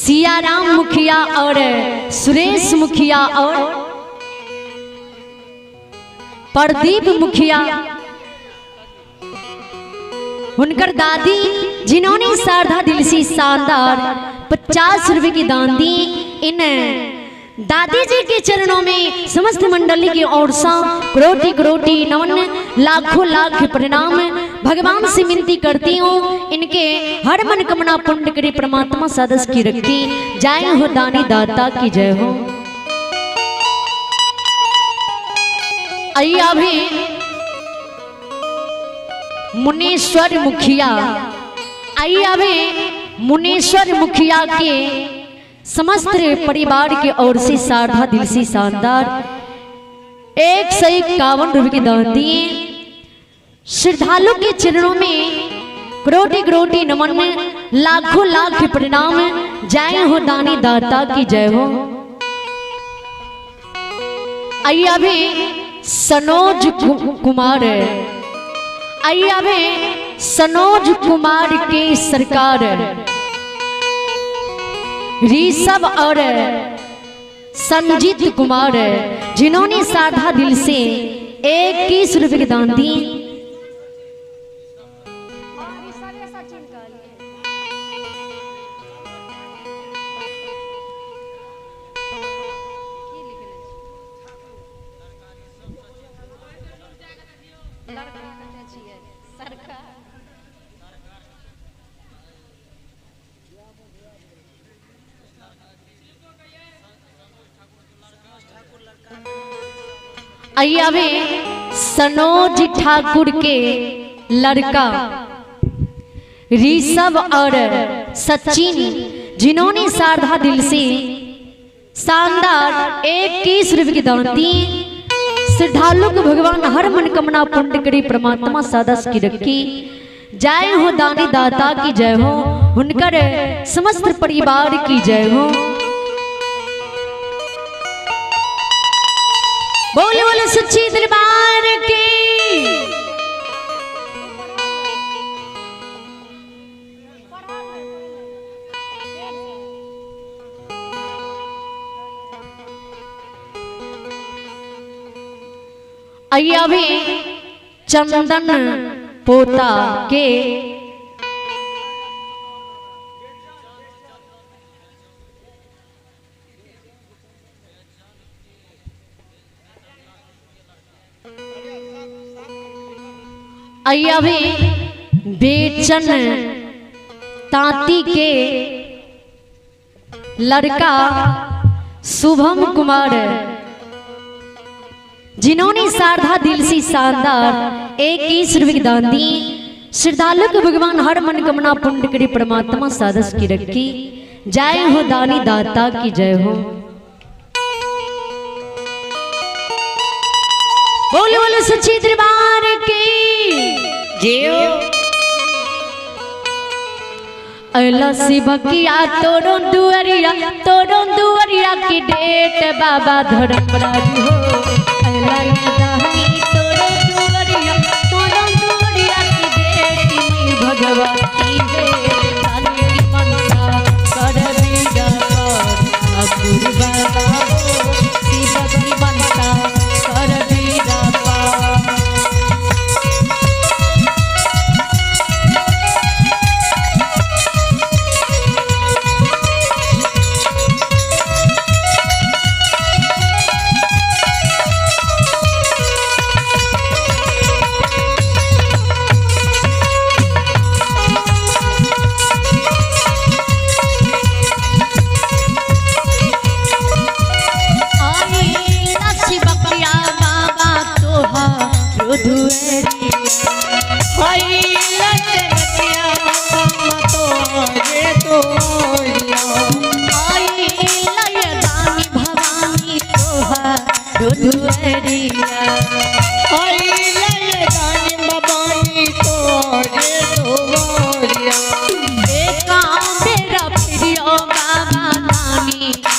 सियाराम मुखिया और सुरेश मुखिया और प्रदीप मुखिया, उनकर दादी जिन्होंने शारदा दिल से शानदार 50 रुपए की दान दी, इन दादी जी के चरणों में समस्त मंडली की ओर से करोटी करोटी नमन, लाखों लाख प्रणाम। भगवान से विनती करती हूँ इनके हर मन कमना पुण्य करे परमात्मा सदस्य की रखी। जय हो दानी दाता की जय हो। आइए अभी मुनेश्वर मुखिया, आइए अभी मुनेश्वर मुखिया के समस्त परिवार के ओर से शारदा दिल से शानदार 151 रुपए के दान दिए। श्रद्धालु के चरणों में करोटी करोटी नमन, लाखों लाख प्रणाम। जय हो दानी दाता की जय हो। आइए अभी सनोज कुमार, आइए अभी सनोज कुमार के सरकार ऋषभ और संजीत कुमार जिन्होंने साधा दिल से 21 रुपए के दान दिए। आइए अभी सनोज ठाकुर के लड़का ऋषभ और सचिन जिन्होंने शारदा दिल से शानदार 21 रुपए की दान दी। श्रद्धालु को भगवान हर मनकामना पूर्ण करे परमात्मा सदा की रखी। जय हो दानी दाता की जय हो, उनकर समस्त परिवार की जय हो। बोले बोले सच्ची दरबार की। आइए अभी चंदन पोता के आइए अभी बेचन तांती के लड़का शुभम कुमार जिन्होंने शारदा दिल से शानदार 21 रुपए की दान दी। श्रद्धालु को भगवान हर मनकामना पूर्ण करे परमात्मा सादस की रखी। जय हो दानी दाता की जय हो। बोले बोले सच्ची दरबार की जय हो। अला शिवकिया तोरो दुआरिया, तोरो दुआरिया की डेट बाबा धर्मराज हो। अला दानी तोरो दुआरिया, तोरो दुआरिया की डेट मैं भगवती है। दानी की मनसा कर बीड़ा पार ठाकुर बाबा हो, शिव की मनसा कर बीड़ा पार।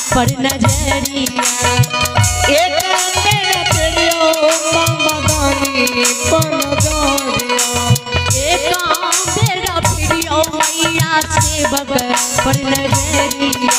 पर नजरिया एक मेरा प्रियो बाबा दानी पर नजरिया, एक मेरा प्रियो मैया सेवक पर नजरिया,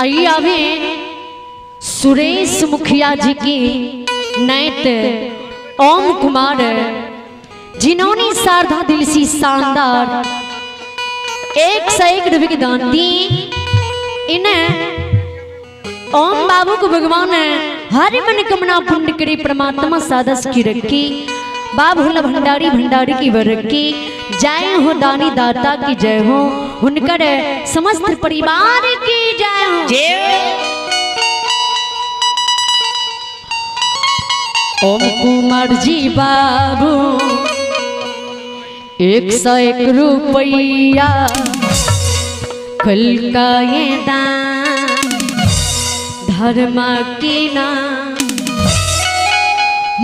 आइए अभी सुरेश मुखिया जी की नैत ओम कुमार, जिन्होंने शारदा दिल सी शानदार 101 रुपये की दान दी। इन्हें ओम बाबू को भगवान हर मन कमना पुण्य करे परमात्मा सादा की रखी, बाबूला भंडारी भंडारी की बरकी, जय हो दानी दाता की जय हो, उनकर समस्त परिवार की जय हो। ओम कुमार जी बाबू 101 रुपया खुल का ये दान धर्म की ना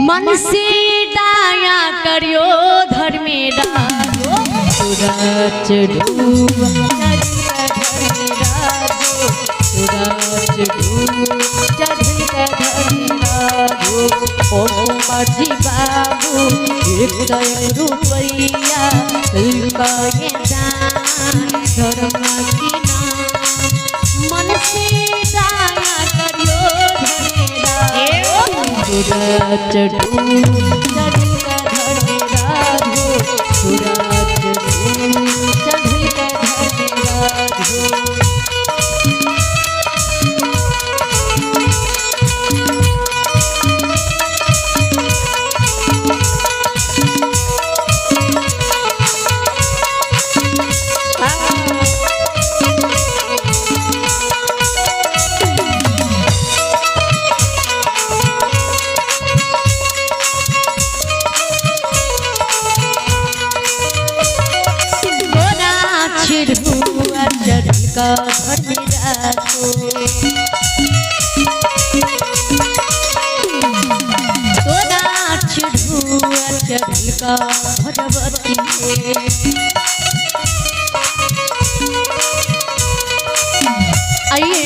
मन से दाया करियो धर्मे डालो सूरज डूबा सूरज डूबा ओम जी बाबू 101 रुपया ये दान धर्म की नाम मन से दाया करियो धर्मे डालो सूरज डूबा धर्मे डालो सूरज डूबा धर्मे डालो। का धर्म राखो तोरा छिड़ुआ चढ़ल का भगवती। आइए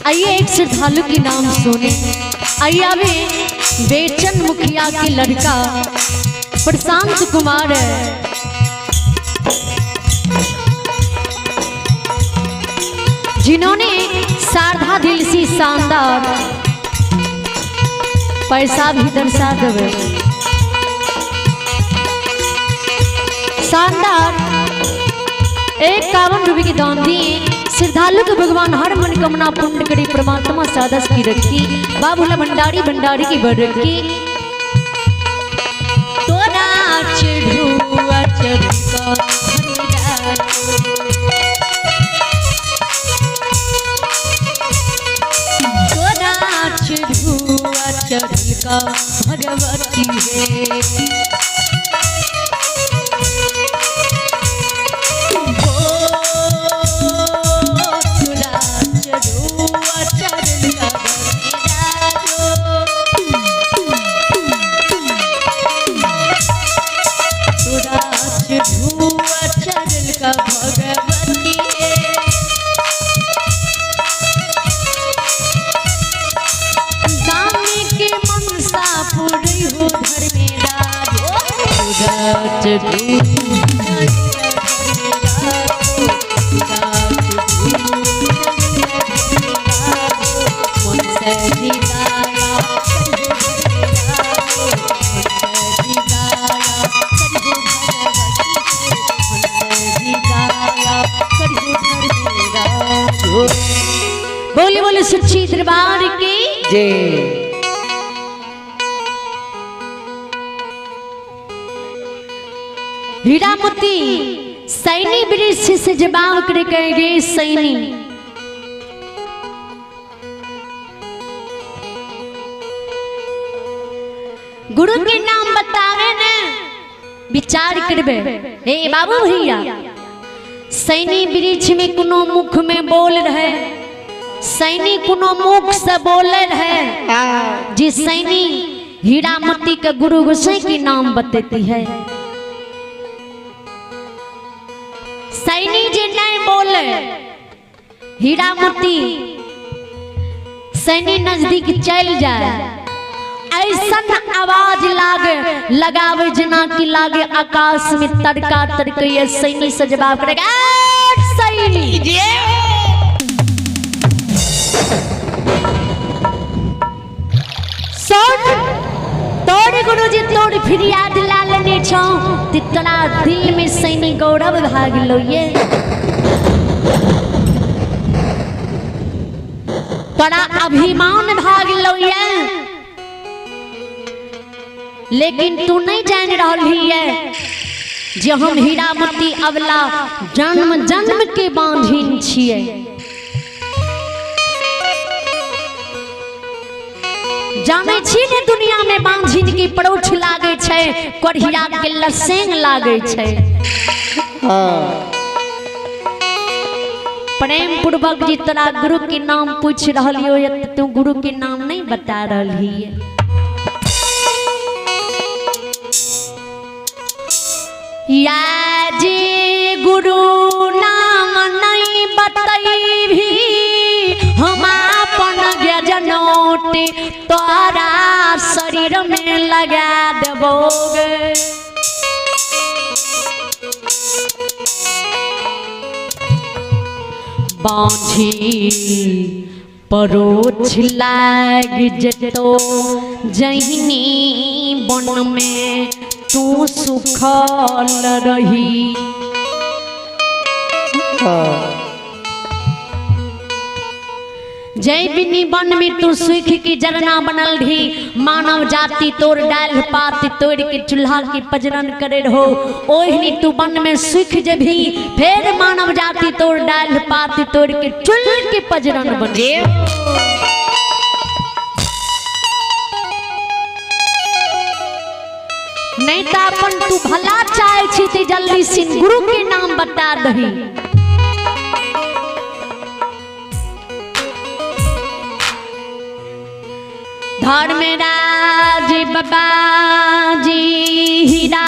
आइए एक श्रद्धालु के नाम सुने। आइए अभी बेचन मुखिया के लड़का प्रशांत कुमार है, जिन्होंने शारदा दिल सी शानदार पैसा भी दर्शा देवे, शानदार 51 रुपये की दान दिए। श्रद्धालु के भगवान हर मनोकामना पूर्ण करे परमात्मा सादस की रखी, बाबूला भंडारी भंडारी की बर रखी। तोरा चढ़ुआ चढ़का तोरा चढ़ुआ चढ़का भगवती है। भगवती दानी के मनसा पूरी हो बोले बोले सच्ची दरबार की जय। हीरामती सैनी वृक्ष से जवाब करे कहेंगे सैनी गुरु के नाम बतावे ने विचार करबे। हे बाबू भैया, सैनी वृक्ष में कोनो मुख में बोल रहे, सैनी कोनो मुख से बोल रहे जी सैनी हीरामती के गुरु गोसाई के नाम बताती है। सैनी जी नहीं बोले, हीरामती सैनी नजदीक चल जाए, ऐसा आवाज लागे लगावे जना की लागे आकाश में तड़का तड़के। सैनी से जवाब करेगा सैनी। फिरियाद ला लेने छौ ते तोरा दिल में सैनी गौरव भा गेलो ये, तोरा अभिमान भा गेलो ये, लेकिन तू नहीं जान रहल ही जे हम हीरामती अवला जन्म जन्म के बांधिन छियै। जानै छी ने दुनिया में बांझिन के परोछ लागे छै, कोढ़िया के लसेंग लागे छै। हाँ। प्रेम पूर्वक जी तोरा गुरु के नाम पूछ रहलियो ये, तू गुरु के नाम नहीं बता रहली। या जे गुरु नाम नहीं बतैभी हम अपन गजनोट तोरा शरीर में लगा देबोगे। बाँझी परोछ लाग जतो जहिनी वन में तू सुखल रही। जय बिनी वन में तू सुख की जरना बनल रही, मानव जाति तोर डाल पात तोड़ के चूल्हा की पजरन करे रहो, ओहिनी तू वन में सुख जभी फिर मानव जाति तोर डाल पात तोड़ के चूल्हा के पजरन बन। नहीं तो अपन तू भला चाहे छी ते जल्दी सिंह गुरु के नाम बता दही। धर्मराज बाबा जी हीरा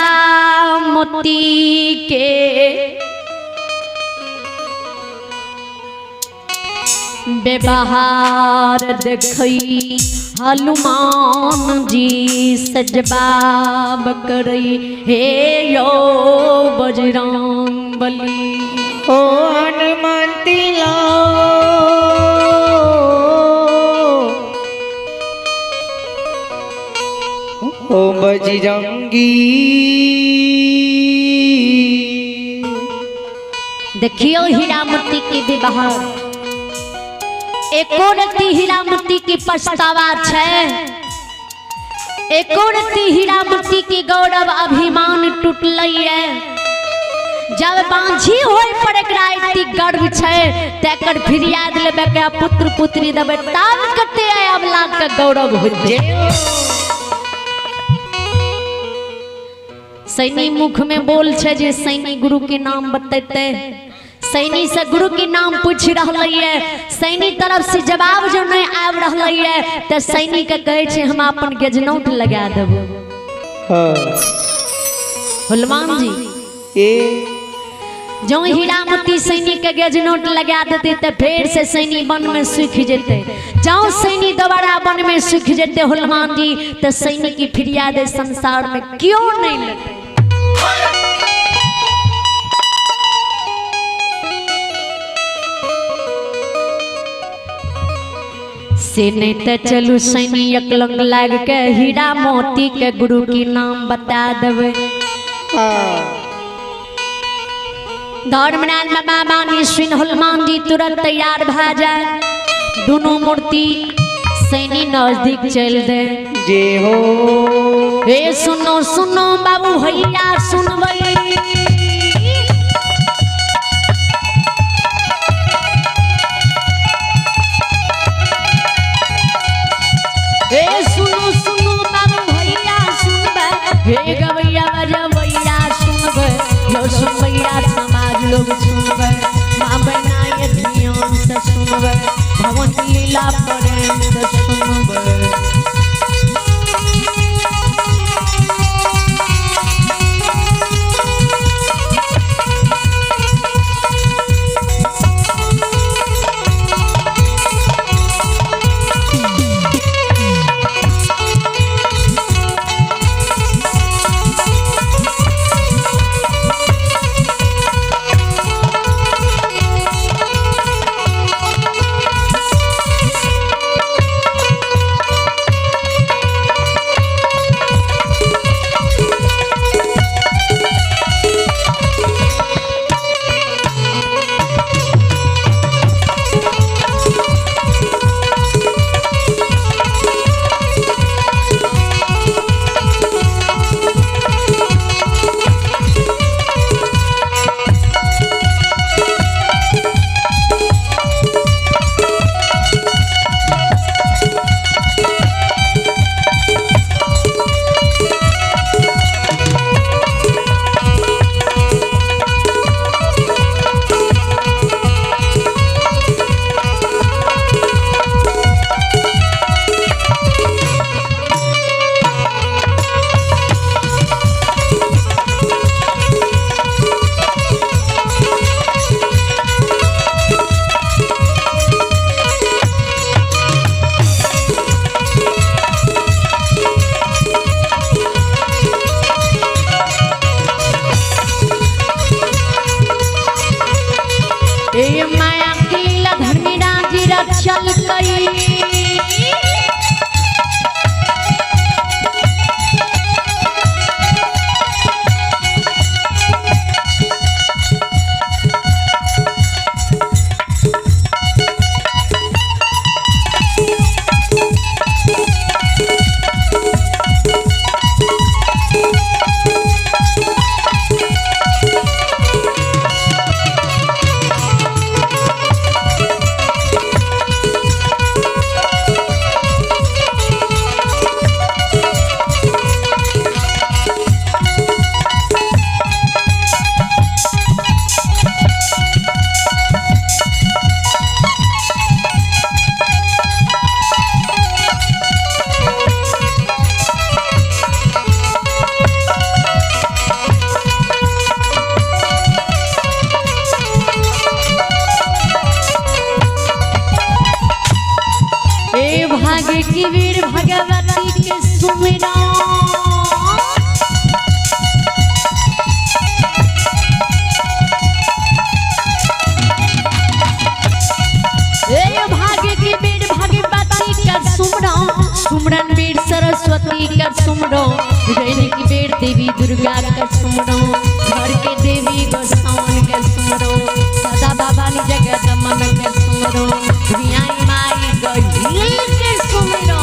मोती के व्यवहार देखई हनुमान जी सजबाब करई हे यो बजरंग बली। ओ हनुमान तिला ओ बजरंगी। देखियो हीरामती के व्यवहार, एको रति हीरामती के पछतावा छै, एको रति हीरामती के गौरव अभिमान टूटलै। जब बांझी होय पर एकरा एते गर्व छै तेकर फिरियाद लेबे के पुत्र पुत्री देबै तब कते अवला के गौरव होतै। सैनी मुख में बोल छै जे सैनी गुरु के नाम बतेते, सैनी से गुरु के नाम पूछ रहलै है, सैनी तरफ से जवाब जो नहीं आबि रहलै है त सैनी के कहै छै हम अपन गजनौट लगा देबो। हनुमान जी ए जो हीरामती सैनी के गजनोट लगा देते त फिर से सैनी वन में सूख जेते, जाओ सैनी दोबारा वन में सूख जेते हनुमान जी त सैनी की फरियाद संसार में क्यों नहीं लेते। से नहीं त चलू सैनी एकलंग लाग के हीरा मोती के गुरु के नाम बता देवे। धर्मराज बाबा बानी सुन हनुमान जी तुरंत तैयार भा जाए, दोनों मूर्ति सैनी नजदीक चल दे। जे हो ए सुनो सुनो बाबू भैया सुनबै, ए सुनो सुनो बाबू भैया सुनबै, हे गवैया बजवैया सुनबै, यो सुनबैया समाज लोग सुनबै, माँ बहना ये ध्यान से सुनबै, भवन लीला प्रेम से सुनबै। भाग्य की वीर भगवती के सुमिरो। ए भाग्य की वीर भगवती कर सुमरो, सुमरन वीर सरस्वती कर सुमरो, रैन की वीर देवी दुर्गा कर सुमरो, घर के देवी गोसाउन कर सुमरो, सदा बाबा नि जगदम्बा कर सुमरो, रियाई माई गढ़ी के सुमरो।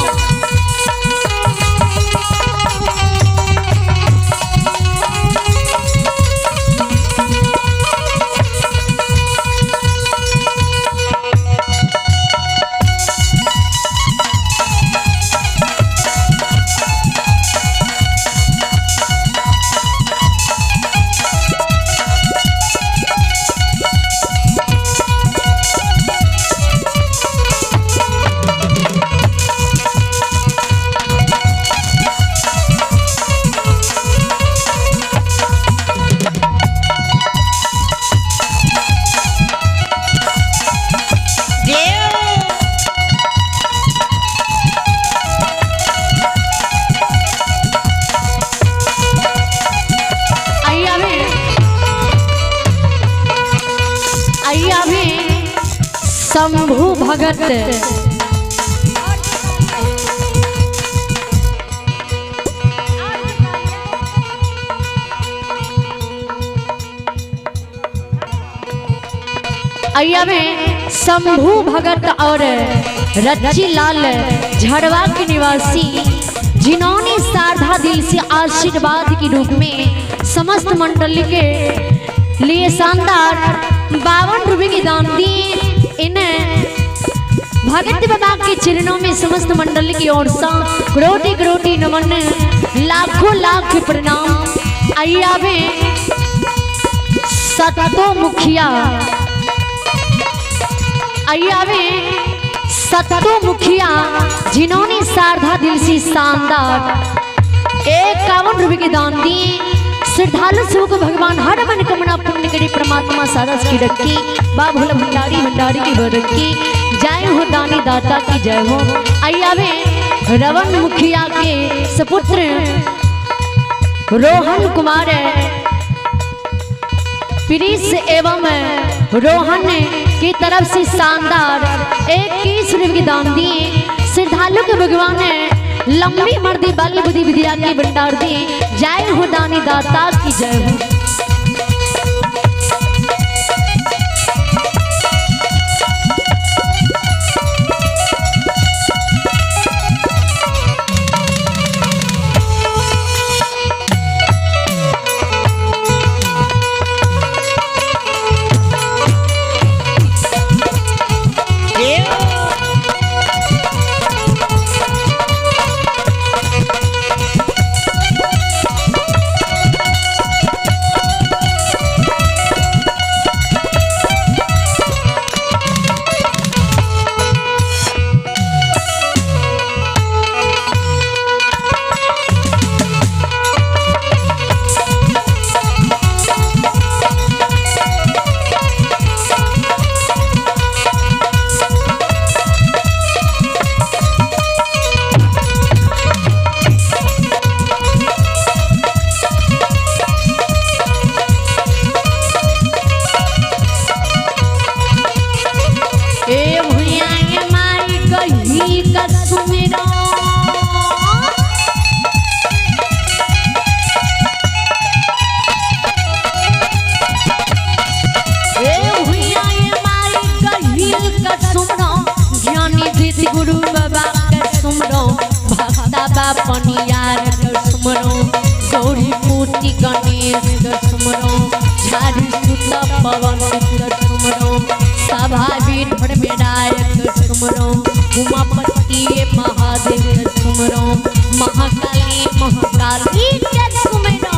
शंभू भगत अय्या में शंभू भगत और रच्ची लाल झड़वा के निवासी, जिन्होंने श्रद्धा दिल से आशीर्वाद के रूप में समस्त मंडली के लिए शानदार 52 रुपए की दान दिए। इन्हें भगत बाबा के चरणों में समस्त मंडली की ओर से करोटी करोटी नमन, लाखों लाख प्रणाम। अय्या में सतो मुखिया, अय्या में सतो मुखिया, जिन्होंने श्रद्धा दिल से शानदार 51 रुपए के दान दिए। श्रद्धालु सबको भगवान हर मन कामना पूर्ण करे, परमात्मा सारस की रखी, बा भोला भंडारी भंडारी की बरकी, जय हो दानी दाता की जय हो। अय्या में रवन मुखिया के सुपुत्र रोहन कुमार प्रीस एवं रोहन की तरफ से शानदार 21 रुपए की दान दिए। श्रद्धालु के भगवान लंबी मर्दी बाली बुद्धि विद्या की भंडार दिए। जय हो दानी दाता की जय हो। गुरु बाबा के सुमरो, भक्ता बापनियार के सुमरो, गौरी मूर्ति गणेश के सुमरो, झाड़ी सुत पवन के सुमरो, सभा वीर भरमेराय के सुमरो, उमापति महादेव के सुमरो, महाकाली महाकाली के सुमरो।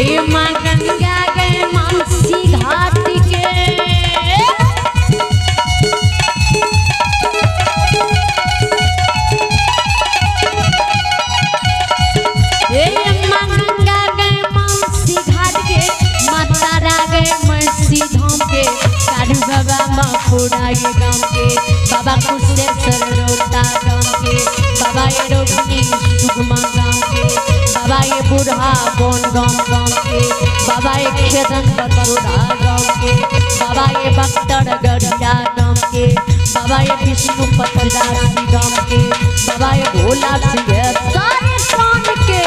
हे माँ गंगा गए मानसी घाट के। हे माँ गंगा गए मानसी घाट के, माँ तारा गए मसी धाम के, काढ़ू बाबा माँ पूरा ये गाँव के, बाबा कुशेश्वर रोता गाँव के, बाबा ये रोगनी सुगमा गाँव के, बाबा ये बूढ़ा बोन गाँव गाँव के, बाबा ये खेदन बतौरा गाँव के, बाबा ये बख्तर गढ़िया गाँव के, बाबा ये विष्णु पतदासी गाँव के, बाबा ये भोला सिंह सारे प्राण के।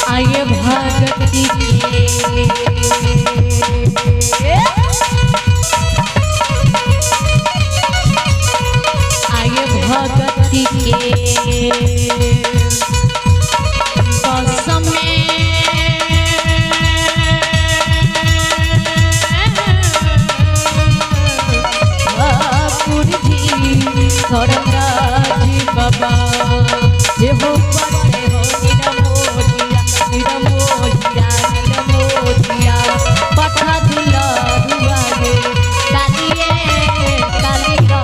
आइए भगती के, आइए भगती के बस में ठाकुर जी धर्मराज बाबा जे हो बसे हो निरमोहिया, निरमोहिया, निरमोहिया, पठा दुलरुआ गे कालिए काली गा।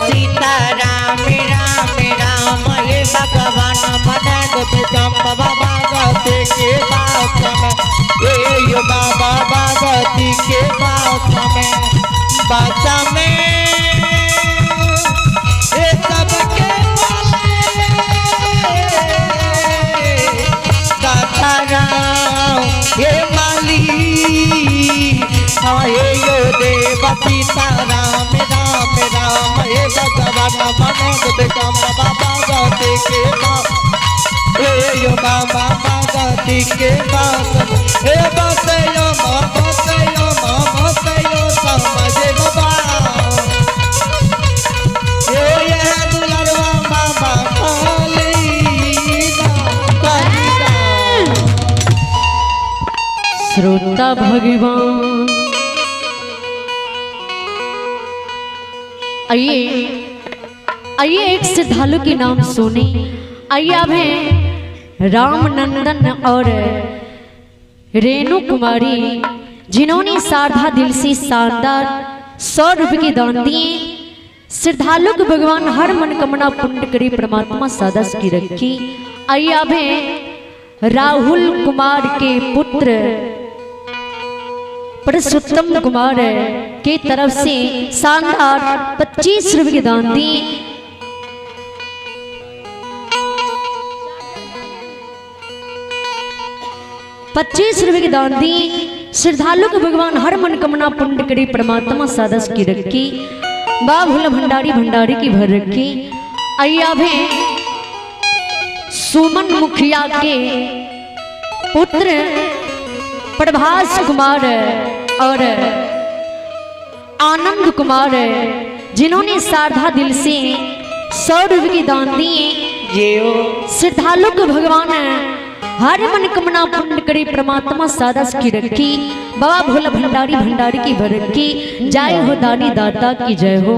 सीता राम राम राम हे भगवान मन गोपी बाबा भगवती के बाप में, ए यो बाबा भगवती के बाप में, बासा में ए सबके दाता राम हे माली, हाँ हे यो देव सीता राम राम राम हे भगवान मन गोपी बाबा भगवती के बाप, ए यो बाबा भगवती के बाप, हे बस यो माँ बस यो माँ बस यो समझे बाबा, ए यह दुलरवा बाबा काली काली। श्रोता भगवान आइए आइए एक श्रद्धालु के नाम सुने। आइए अब हैं राम नंदन और रेणु कुमारी, जिन्होंने शारदा दिल से शानदार 100 रुपये के दान दिए। श्रद्धालु को भगवान हर मनकामना पूर्ण करे, परमात्मा सदा की रखी। आइए अब हैं राहुल कुमार के पुत्र पुरुषोत्तम कुमार के तरफ से शानदार 25 रुपये के दान दिए। 25 रुपये के दान दिए। श्रद्धालु को भगवान हर मनकामना पूर्ण करे, परमात्मा सदा की रखी। बाबुल भंडारी भंडारी की भर रखी। आइए अब हैं सुमन मुखिया के पुत्र प्रभास कुमार और आनंद कुमार, जिन्होंने शारदा दिल से 100 रुपये के दान दिए। श्रद्धालु को भगवान हर मनकामना पूर्ण करे, परमात्मा सदा की रखी। बाबा भोला भंडारी भंडारी की भर रखी। जय हो दानी दाता की जय हो।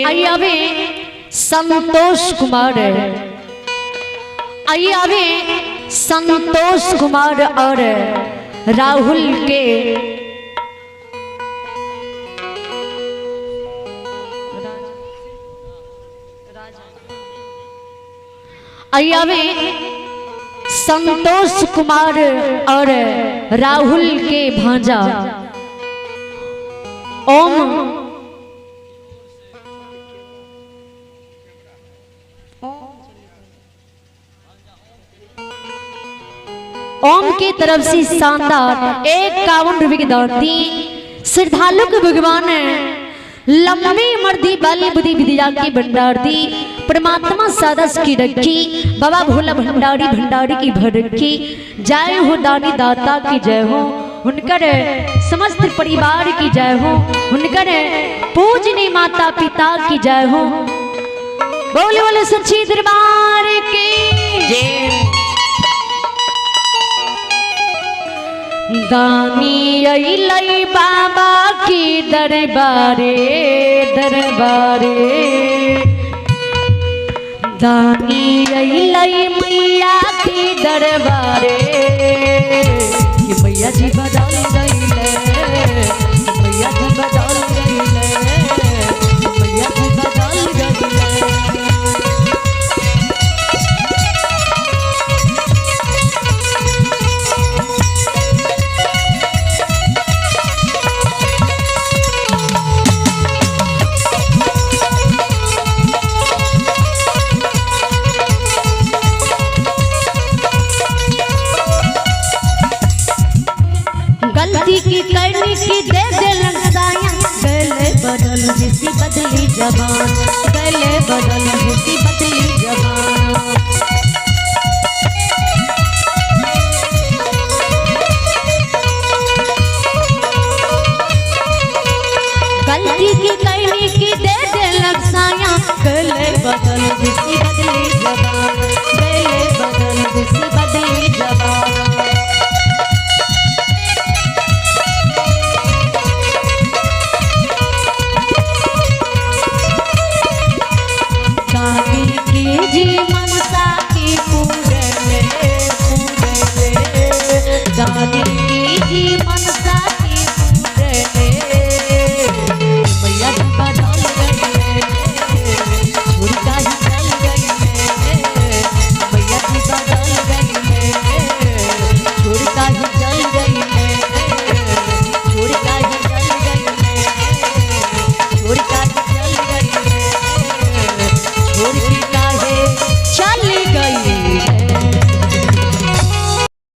आइए अबे संतोष कुमार, आइए अभी संतोष कुमार और राहुल के आइए अभी संतोष कुमार और राहुल के भांजा ओम ओम की तरफ से शानदार 51 रुपए की दान दी। श्रद्धालु के भगवान लंबी मर्दी बाली बुद्धि विद्या की भंडार दी। परमात्मा सदा की रखी, बाबा भोला भंडारी भंडारी की भर रखी। जय हो दानी दाता की जय हो, उनकर समस्त परिवार की जय हो, उनकर पूजनी माता पिता की जय हो। बोले बोले सच्ची दरबार की जय। दानी अइलै बाबा की दरबारे दरबारे, दानी अइलै मैया की दरबारे, कि मैया जी बदल गईले, मैया जी बदल गईले, मैया जी बदल गईले। गलती की करनी की दे देलन साया, गले बदल जिसी बदली जबान, गले बदल जिसी बदली जबान।